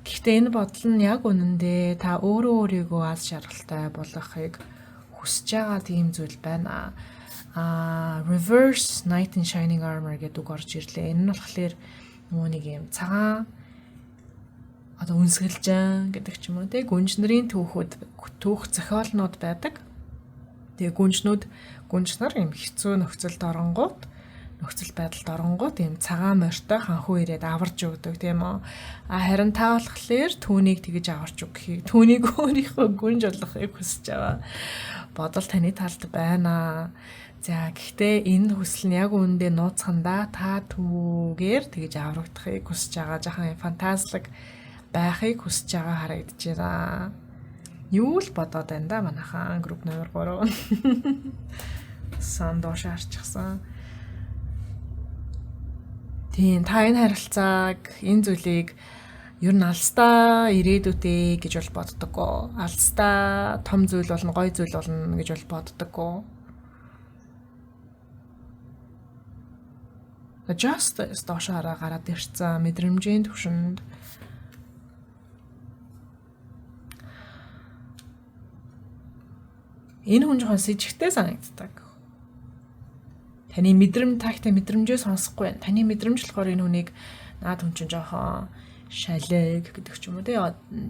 Гэхдээ энэ бодол нь яг үнэндээ та өөрөө өөрийгөө аз жаргалтай болгохыг хүсэж байгаа тийм зүйл байна. Reverse Knight in Shining Armor гэдэг үг орж ирлээ. Энэ нь болохоор нөгөө нэг юм цагаан одоо үнсгэлжин гэдэг ч юм уу, тэг гүнж нарын түүхүүд, түүх зохиолнууд байдаг. Тэгээ гүнжнүүд, гүнж нар юм хэцүү нөхцөлд оронгууд, нөхцөл байдалд оронгууд юм цагаан морьтой ханхүү ирээд аварж өгдөг, тийм үү. А харин та болохоор түүнийг тэгэж аварч өгөхийг, түүнийг өөрийнхөө гүнж болгохыг хүсэж байгаа бодол таны талд байна. За, гэхдээ энэ хүсэл нь яг үүндээ нууцхандаа та түүгээр тэгэж аврагдахыг хүсэж байгаа, жаахан фантазлаг байхыг хүсэж байгаа харагдаж байна. Юу л бодоод байна да манайхан групп номер 3. Сан доош харчихсан. Тийм, та энэ харилцааг, энэ зүйлийг ер нь алстаа ирээдүйтэй гэж бол боддоггүй. Алстаа том зүйл болно, гоё зүйл болно гэж бол боддоггүй. Justice доош хараа гараад ирсэн мэдрэмжийн түвшинд. Энэ хүн жоохон сэжигтэй санагддаг. Таны мэдрэмж, тагтай мэдрэмжээ сонсохгүй байна. Таны мэдрэмж болохоор энэ хүнийг наад хүн чинь жоохон шалэг гэдэг ч юм уу, те,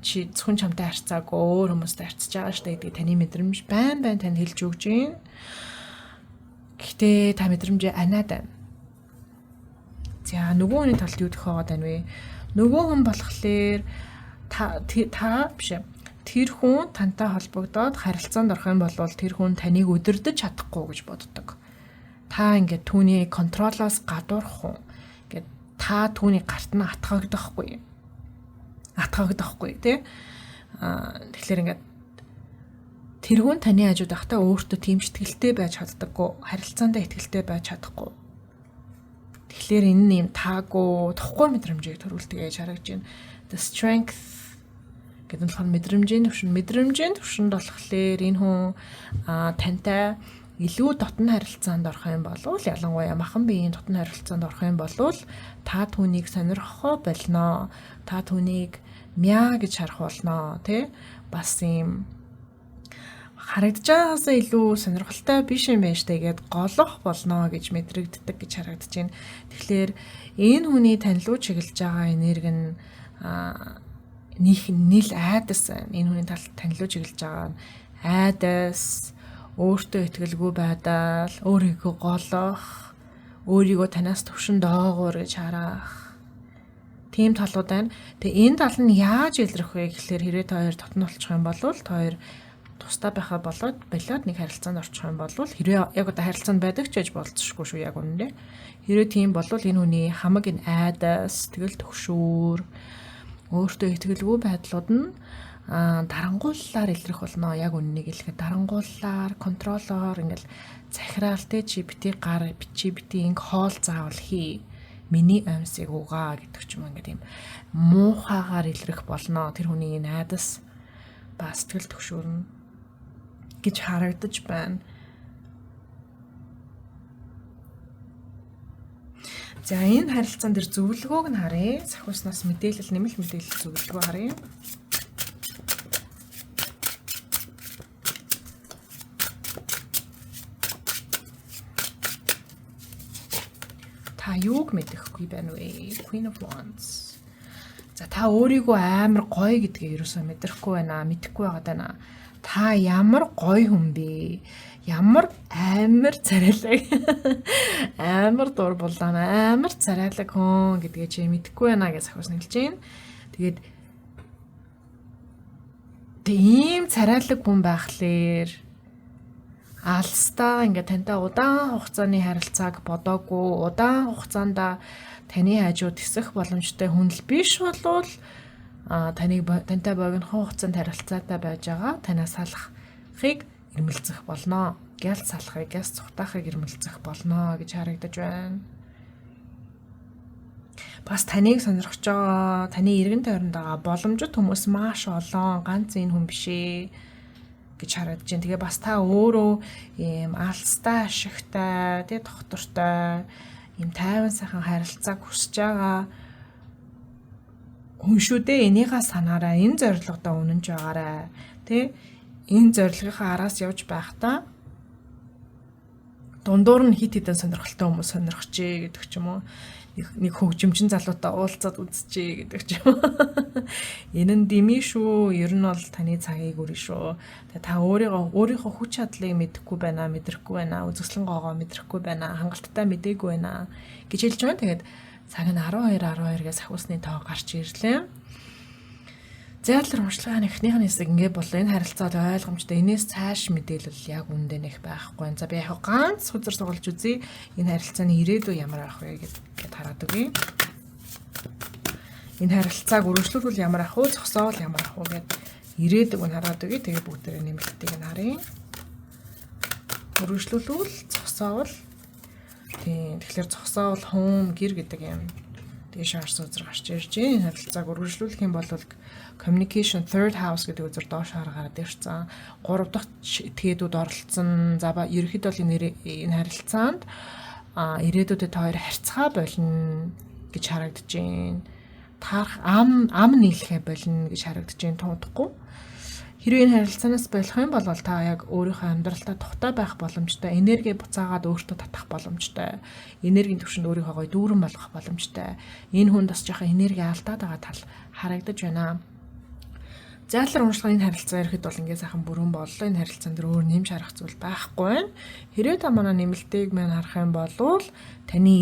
чи зөвхөн чамтай харьцаагүй өөр хүмүүстэй харьцаж байгаа штэ гэдэг таны мэдрэмж байн байн танд хэлж өгч байна. Гэхдээ та мэдрэмжээ аниад байна. За, нөгөө хүний талд юу тохиогоод байна вэ? Нөгөө хүн болохоор та та биш, тэр хүн тантай холбогдоод харилцаанд орох юм бол тэр хүн таныг удирдах чадахгүй гэж боддог. Та ингээд түүний control оос гадуурх хүн. Ингээд та түүний гарт нь атгагдахгүй. Атгагдахгүй, тий. Тэгэхээр ингээд тэр хүн таны хажууд байхдаа өөртөө тийм ч итгэлтэй байж чаддаггүй, харилцаандаа итгэлтэй байж чадахгүй. Тэгэхээр энэ нь юм таагүй, тухгүй мэдрэмжийг төрүүлдэг гэж харагдаж байна. The Strength гэдэг нь болохоор мэдрэмжийн түвшин. Мэдрэмжийн түвшинд болохоор энэ хүн тантай илүү дотно харилцаанд орох юм бол, ялангуяа махан биеийн дотно харилцаанд орох юм бол та түүнийг сонирхохоо болно. Та түүнийг мяа гэж харах болно, тий? Бас ийм харагдаж байгаагаас илүү сонирхолтой биш юм байна штэ гэд голох болно гэж мэдрэгддэг гэж харагдаж байна. Тэгэхээр энэ хүний тань руу чиглэж байгаа энерги нь них нил айдас байна. Энэ хүний талд тань руу чиглэж байгаа нь айдас, өөртөө итгэлгүй байдал, өөрийгөө голох, өөрийгөө танаас төвшин доогуур гэж харах тийм талууд байна. Тэгээ энэ тал нь яаж илрэх вэ гэхлээр хэрвээ та хоёр дотно болчих юм бол та хоёр Тусдаа байхаа болоод болоод нэг харилцаанд орчих юм бол, хэрвээ яг одоо харилцаанд байдаг ч гэж болцсохгүй шүү яг үнэндээ. Хэрвээ тийм бол энэ хүний хамаг энэ айдас, сэтгэл түгшүүр, өөртөө итгэлгүй байдлууд нь дарангууллаар илрэх болно. Яг үнэнийг хэлэхэд дарангууллаар, control оор ингээл захираал те, чи битий гар, чи битий инг хоол заавал хий, миний амьсыг угаа гэдэг ч юм, ингээд юм муухайгаар илрэх болно. Тэр хүний энэ айдас ба сэтгэл түгшүүрнэ гэж харагдаж байна. За, энэ харилцаан дээр зөвлөгөөг нь харъя. Сахиуснаас мэдээлэл, нэмэлт мэдээлэл, зөвлөгөө харъя. Та юуг мэдэхгүй байна вэ? Queen of Wands. За, та өөрийгөө амар гоё гэдгийг ерөөсөө мэдрэхгүй байна, мэдэхгүй байгаад байна. Та ямар гоё хүн бэ? Ямар амар царайлаг. Амар дур булаан, амар царайлаг хүн гэдгээ чи мэдэхгүй байна гэж сахиус хэлж байна. Тэгээд тэг ийм царайлаг хүн байхлээр алстаа ингээ тантай удаан хугацааны харилцааг бодоогүй, удаан хугацаанд таны хажууд тэсэх боломжтой хүн л биш болвол таныг тантай богинохон хугацаанд харилцаатай байж байгаа танаас салахыг эрмэлзэх болно. Гялс салахыг, гялс цухтаахыг эрмэлзэх болно гэж харагдаж байна. Бас таныг сонирхож байгаа, таны эргэн тойронд байгаа боломжит хүмүүс маш олон, ганц энэ хүн биш ээ гэж харагдаж байна. Тэгээ бас та өөрөө ийм алстай, ашигтай, тий, тогтвортой, ийм тайван сайхан харилцааг хүсэж байгаа хүн шүү дээ. Энийгээ санаарай. Энэ зорилгодоо үнэнч байгаарай. Тий? Энэ зорилгынхаа араас явж байхдаа дундуур нь хит хитэн сонирхолтой хүмүүс сонирхчээ гэдэг ч юм уу, нэг хөгжимчин залуутай уулзаад үзчихье гэдэг ч юм. Энэ нь дими шүү. Ер нь бол таны цагийг өрнө шүү. Тэгээ та өөрийгөө, өөрийнхөө хүч чадлыг мэдэхгүй байна, мэдрэхгүй байна, үзэсгэлэн гоогоо мэдрэхгүй байна, хангалттай мдээгүй байна гэж хэлж байна. Тэгээд цаг нь 12 12-ээс сахиусны тоо гарч ирлээ. Зайлар уншлагын эхнийх нь хэсэг ингээ болоо. Энэ харилцаа бол ойлгомжтой. Энээс цааш мэдээлэл яг үндэ нэх байхгүй. За, би яг ганц хөзөр сугалж үзье. Энэ харилцааны ирээдүй ямар байх вэ гэд хараад өгье. Энэ харилцааг үргэлжлүүлвэл ямар ах вэ? Зогсоовол ямар ах вэ гэд ирээдүг нь хараад өгье. Тэгээ бүгдээрээ нэмэлтийг нь харъя. Үргэлжлүүлвэл, зогсоовол, тийм, тэгэхээр зогсоовол home, гэр гэдэг юм дээш харсан үзэр гарч ирж байна. Харилцааг үргэлжлүүлэх юм бол communication, third house гэдэг үзэр доош хараад ирсэн. Гурав дахь этгээдүүд оролцсон. За ба ерөнхийдөө бол энэ харилцаанд ирээдүйдээ та хоёр харьцаа болно гэж харагдаж байна. Таарах, ам ам нийлэхэ болно гэж харагдаж байна, туудахгүй. Хэрвээ энэ харилцаанаас болох юм бол та яг өөрийнхөө амьдралдаа тухтай байх боломжтой, энерги буцаагаад өөртөө татах боломжтой, энергийн түвшинд өөрийгөө гоё дүүрэн болгох боломжтой. Энэ хүнд бас жоохон энерги алдаад байгаа тал харагдаж байна. Зайлар уншлагын энэ харилцаа ирэхэд бол ингээ сайхан бүрэн боллоо. Энэ харилцаан дээр өөр нэмж харах зүйл байхгүй байна. Хэрвээ та манай нэмэлтийг мань харах юм бол таны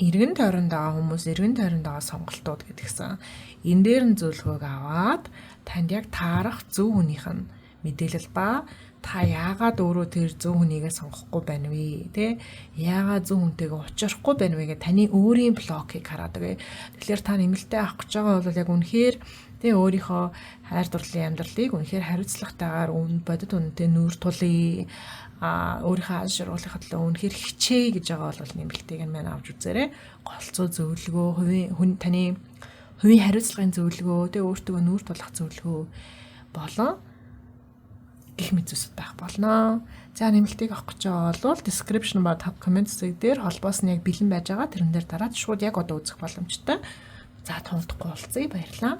эргэн тойронд байгаа хүмүүс, эргэн тойронд байгаа сонголтууд гэдгсэн. Энэ дээр нь зөвлөгөөг аваад танд яг таарах зөв хүнийх нь мэдээлэл ба та яагаад өөрөө тэр зөв хүнийгээ сонгохгүй байна вэ, тэ, яагаад зөв хүнтэйгээ учрахгүй байна вэ гэх таны өөрийн block ыг хараад өгье. Тэгэхээр та нэмэлтээ авах гэж байгаа бол яг үнэхээр тэ өөрийнхөө хайр дурлалын амьдралыг үнэхээр хариуцлагатайгаар, үн бодит үнэтэй нүүр тулъя, өөрийнхөө аз жаргалынхаа төлөө үнэхээр хичээе гэж байгаа бол нэмэлтийг нь маань авч үзээрэй. Голцоо зөвлөгөө, хувийн хүн, таны хувийн хариуцлагын зөвлөгөө, тэ өөртөө нүүр тулах зөвлөгөө болон гэх мэт зүйлсүүд байх болно. За, нэмэлтийг авах гэж байгаа бол description ба comment хэсэг дээр холбоос нь яг бэлэн байж байгаа. Тэрэн дээр дараад шууд яг одоо үзэх боломжтой. За, тунадахгүй уулзъя. Баярлалаа.